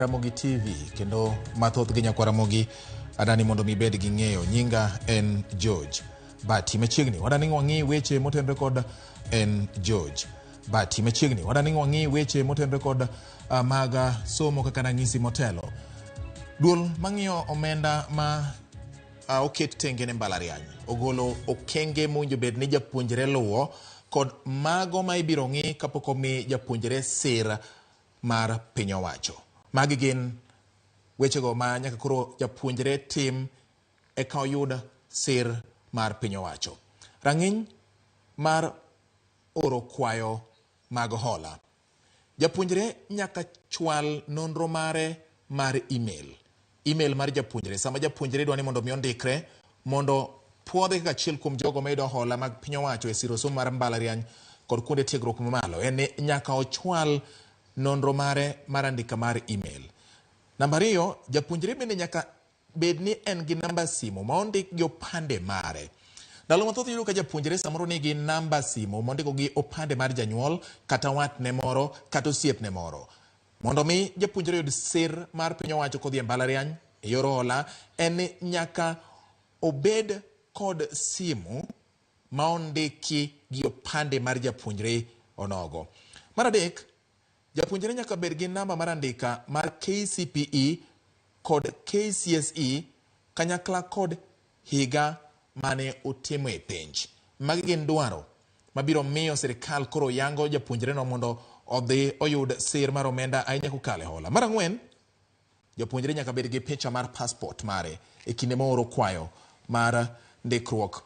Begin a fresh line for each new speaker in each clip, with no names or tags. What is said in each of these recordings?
Ramogi TV kendo mathoth gi nyakwa Ramogi adani mondo mi bed gi ng'eyo. Nyinga en George Bati. Machiegni wadani wang'i weche motenore kod en George Bati. Machiegni wadani wang'i weche motenore kod mag somo kaka nang'isi motelo. Duol mang'iyo omenda ma oket tenge ne mbalariany ogolo okenge mowinjo bed ni japuonjre luwo kod mago ma ibiro ng'i kapok omi japuonjre sir mar piny owacho. Magi gin wechego ma nyaka koro japuonjre tim eka oyud sir mar piny owacho. Rang'iny mar oro kwayo mag hola. Japuonjre nyaka chwal nonro mare mar email. Email mar japuonjre. Sama japuonjre dwa ni mondo mi ondikre mondo puodhe kaka achiel kuom jogo mayudo hola mag piny owacho e siro somo mar mbalariany kod kuonde tiegruok mamalo, en ni nyaka ochwal nonro mare mar andika mar email. Namba ariyo, japuonjre bende nyaka bed ni en gi namba simu ma ondik gi opande mare. Ndalo mathoth iyudo ka japuonjre samoro nigi namba simu mondiko gi opande mar janyuol kata watne moro kata osiepne moro. Mondo mi japuonjre oyud sir mar piny owacho kodhi e mbalariany e yor hola, en ni nyaka obed kod simu ma ondiki gi opande mar japuonjre onogo. Mar adek, japuonjre nyaka bed gi namba mar andika mar KCPE kod KCSE kanyakla kod higa mane otimoe penj. Magi gin dwaro mabiro miyo sirikal koro yango japuonjreno mondo odhi oyud sir mar omenda ahinya kokalo e hola. Mar ang'wen, japuonjre nyaka bed gi picha mar passport mare e kinde mooro kwayo mar ndikruok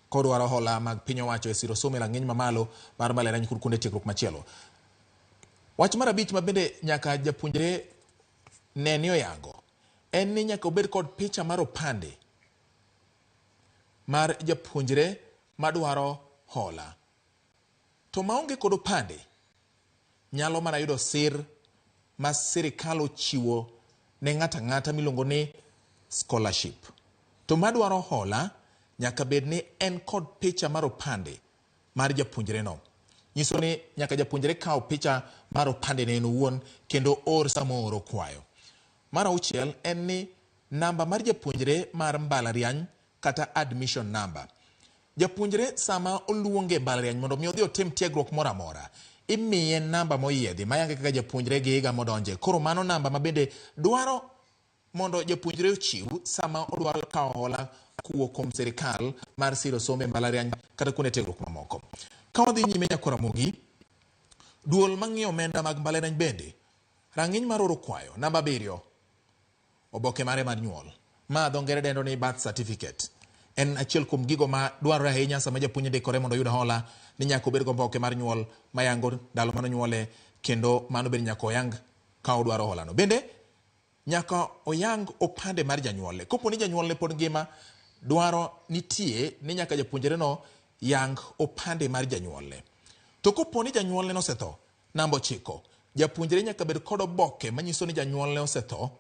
kodwaro hola mag piny owacho e siro somo e rang'iny mamalo mar mbalariany kod kuonde tiegruok machielo. Wach mar abich ma bende nyaka japuonjre ne ni oyango en ni nyaka obed kod picha mar opande mar japuonjre madwaro hola. To maonge kod opande nyalo mana yudo sir ma sirikal ochiwo ne ng'ato ang'ata miluongo ni scholarship. To madwaro hola nyaka bed ni en kod picha mar opande mar japuonjreno. Nyiso ni nyaka japuonjre kaw picha mar opande ne en owuon kendo or sama ooro kwayo. Mar auchiel en ni namba mar japuonjre mar mbalariany kata admission number. Japuonjre sama oluonge e mbalariany mondo mi odhi otim tiegruok moro amora, imiye namba moyiedhi mayange kaka japuonjre gi higa modonje. Koro mano namba ma bende dwaro mondo japuonjre ochiw sama odwaro kawo hola kowuok kuom sirikal mar siro somo e mbalariany kata kuonde tiegruok mamoko. Ka wadhi nyime nyakwar Ramogi, duol mang'iyo omenda mag mbalariany bende rang'iny mar oro kwayo namba abiriyo oboke mare mar nyuol ma dho ngere dendo ni birth certificate en achiel kuom gigo ma dwarore ahinya sama japuonj ndikore mondo oyud hola ni nyaka obed gi oboke mar nyuol mayango ndalo mane onyuole kendo mano bende nyaka oyang ka odwaro holano. Bende nyaka oyang opande mar janyuolne. Kopo ni janyuolne pod ngima, dwaro nitie ni nyaka japuonjreno yang opande mar janyuolne. To kopo ni janyuolne nosetho, namba ochiko, japuonjre nyaka bed kod oboke manyiso ni janyuolne osetho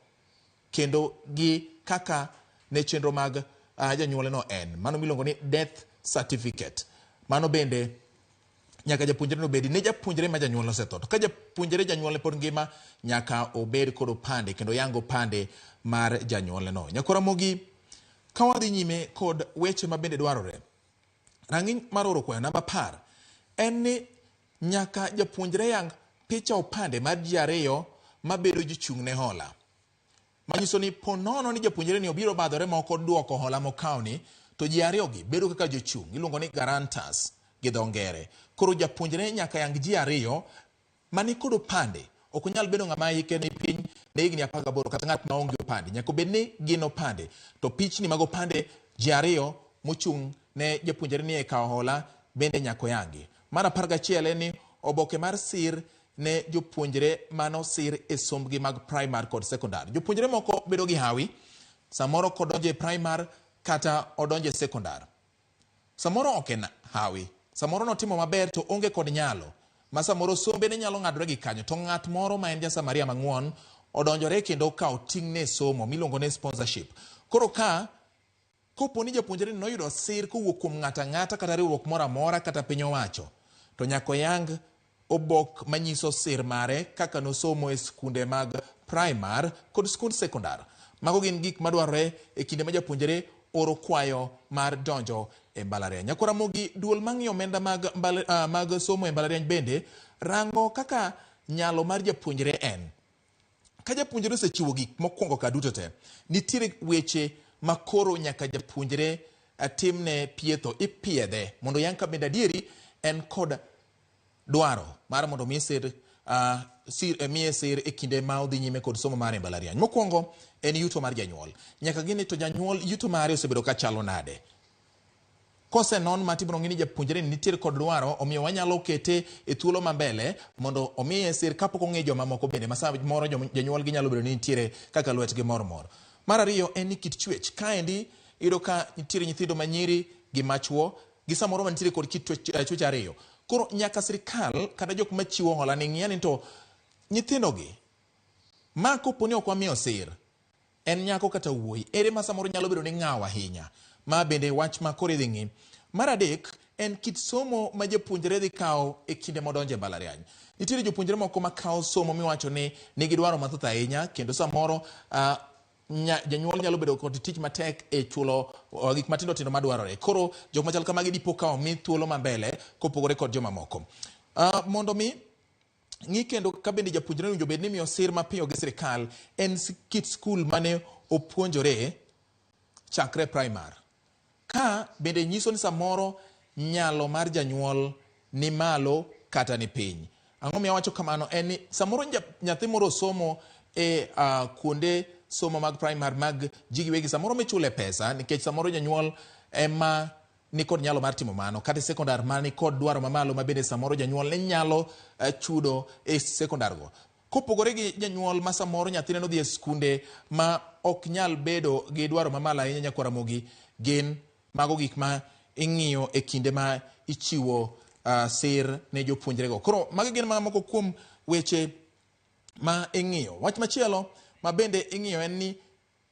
kendo gi kaka ne chenro mag janyuolne no en. Mano miluongo ni death certificate. Mano bende nyaka japuonjre no bedi ne japuonjre ma janyuolne osetho. To ka japuonjre janyuolne pod ngima, nyaka obed kod opande kendo yang opande mar janyuolne no. Nyakwar Ramogi, ka wadhi nyime kod weche ma bende dwarore, rang'iny mar oro kwayo namba apar en ni nyaka japuonjre yang picha opande mar ji ariyo mabedo jochung' ne hola. Manyiso ni po nono ni japuonjre ni obiro badhore ma ok oduoko hola mokawo ni, to ji ariyo gi bedo kaka jochung', iluongo ni guarantors gi dho ngere. Koro japuonjre nyaka yang ji ariyo mani kod opande. Ok onyal bedo ng'ama hike ni piny ne higni 18 kata ng'at maonge opande. Nyaka obed ni gin opande. To pichni mag opande ji ariyo mochung' ne japuonjre ni e kawo hola bende nyaka oyangi. Mar 11 en ni oboke mar sir ne jopuonjre mane osir e sombgi mag primar kod sekondar. Jopuonjre moko bedo gi hawi, samoro kodonjo e primar kata odonjo e sekondar. Samoro ok en hawi, samoro notimo maber to onge kod nyalo, ma samoro sombe ne nyalo ng'adore gi kanyo, to ng'at moro ma en ja Samaria mang'won odonjore kendo okawo ting'ne e somo miluongo ni sponsorship. Koro ka kopo ni japuonjre ni noyudo sir kowuok kuom ng'ato ang'ata kata riwruok moro amora kata piny owacho, to nyaka oyang obok manyiso sir mare kaka nosomo e skunde mag praimar kod skund sekondar. Mago gin gik madwarore e kinde ma japuonjre oro kwayo mar donjo e mbalariany. Nyakwar Ramogi, duol mang'iyo omenda mag, mbal, mag somo e mbalariany bende rango kaka nyalo mar japuonjre en. Ka japuonjre osechiwo gik mokwongo ka duto te, nitiere weche ma koro nyaka japuonjre timne pietho, ipiedhe mondo oyang ka bende adieri en kod dwaro mar mondo omiye sir, miye sir e kinde ma odhi nyime kod somo mare e mbalariany. Mokwongo en yuto mar janyuol. Nyaka gini to janyuol yuto mare osebedo ka chalo nade. Kosenon ma tibiro ng'i ni japuonjre ni nitiere kod dwaro, omiyo wanyalo kete e thuolo ma mbele mondo omiye sir kapok ong'i jomamoko bende ma samoro jonyuol gi nyalo bedo ni nitiere kaka lwetgi mor mor. Mar ariyo en ni kit chwech. Kaendi iyudo ka nitiere nyithindo manyiri gi machuo gi samoro mantiere kod kit chwech ariyo. Koro nyaka sirikal kata jok machiwo hola ni ng'iya ni to nyithindo gi ma kopo ni ok wamiyo sir, en nyako kata wuoyi, ere ma samoro nyalo bedo ni ng'awo ahinya. Ma bende wach ma koro idhi ng'i. Mar adek en kit somo ma japuonjre dhi kawo e kinde modonjo e mbalariany. Nitiere jopuonjre moko ma kawo somo miwacho ni nigi dwaro mathoth ahinya kendo samoro janyuol nyalo bedo kod tich matek e chulo gik matindo tindo madwarore. Koro jok machal kamagi dipo ka omi thuolo ma mbele kopogore kod jomamoko. Mondo mi ng'i kendo ka bende japuonjre owinjo bed ni imiyo sir mapiyo gi sirikal en kit skul mane opuonjore chakre primar. Ka bende nyiso ni samoro nyalo mar janyuol ni malo kata ni piny. Ang'o miyo awacho kamano? En ni samoro nyathi moro osomo e kuonde somo mag primar mag ji giwegi, samoro michule pesa nikech samoro janyuol ema nikod nyalo mar timo mano, kata e sekondar ma nikod dwaro mamalo ma bende samoro janyuol ne nyalo chudo e sekondar go. Kopogore gi janyuol ma samoro nyathine nodhi e skunde ma ok nyal bedo gi dwaro mamalo ahinya, nyakwar Ramogi, gin mago gik ma ing'iyo e kinde ma ichiwo sir ne jopuonjrego. Koro magi gin mana moko kuom weche ma ing'iyo. Wach machielo ma bende ing'iyo en ni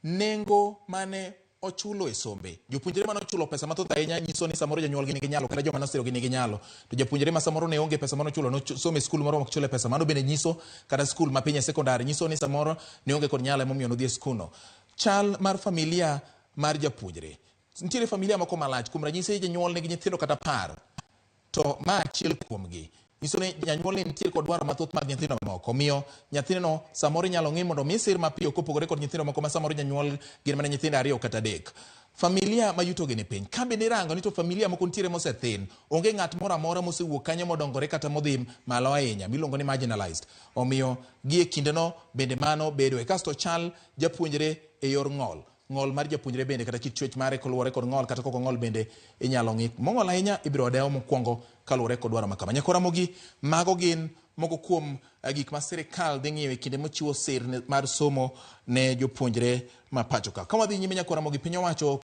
nengo mane ochulo e sombe. Jopuonjre mane ochulo pesa mathoth ahinya nyiso ni samoro jonyuolgi nigi nyalo kata joma nosirogi nigi nyalo. To japuonjre ma samoro ne onge pesa mane ochulo nosomo e skul moro ma ok chule pesa, mano bende nyiso kata skul ma piny e sekondar nyiso ni samoro ne onge kod nyalo emomiyo nodhi e skul no. Chal mar familia mar japuonjre. Nitiere familia moko malach, kuom ranyisi janyuol nigi nyithindo kata 10, to ma achiel kuomgi nyiso ni janyuol ni nitie kod dwaro mathoth mag nyithindo mamoko. Omiyo nyathino samoro inyalo ng'i mondo mi sir mapiyo kopogore kod nyithindo moko ma samoro janyuol gin mana nyithindo 2 kata 3. Familia ma yutogi ni piny. Ka bende irango ni to familia moko nitiere mosethin, onge ng'at moro amora mosewuok kanyo modongore kata modhi malo ahinya, miluongo ni marginalized. Omiyo gi e kindeno bende mano bedoe. Kasto chal japuonjre e yor ng'ol. Ng'ol mar japuonjre bende kata kit chwech mare koluwore kod ng'ol kata kok ong'ol bende inyalo ng'i. Mong'ol ahinya ibiro dewo mokwongo kaluwore kod dwaro ma kama. Nyakwar Ramogi, mago gin moko kuom gik ma sirikal dhi ng'iyo e kinde mochiwo sir mar somo ne jopuonjre ma pacho ka. Ka wadhi nyime, Nyakwar Ramogi, piny owacho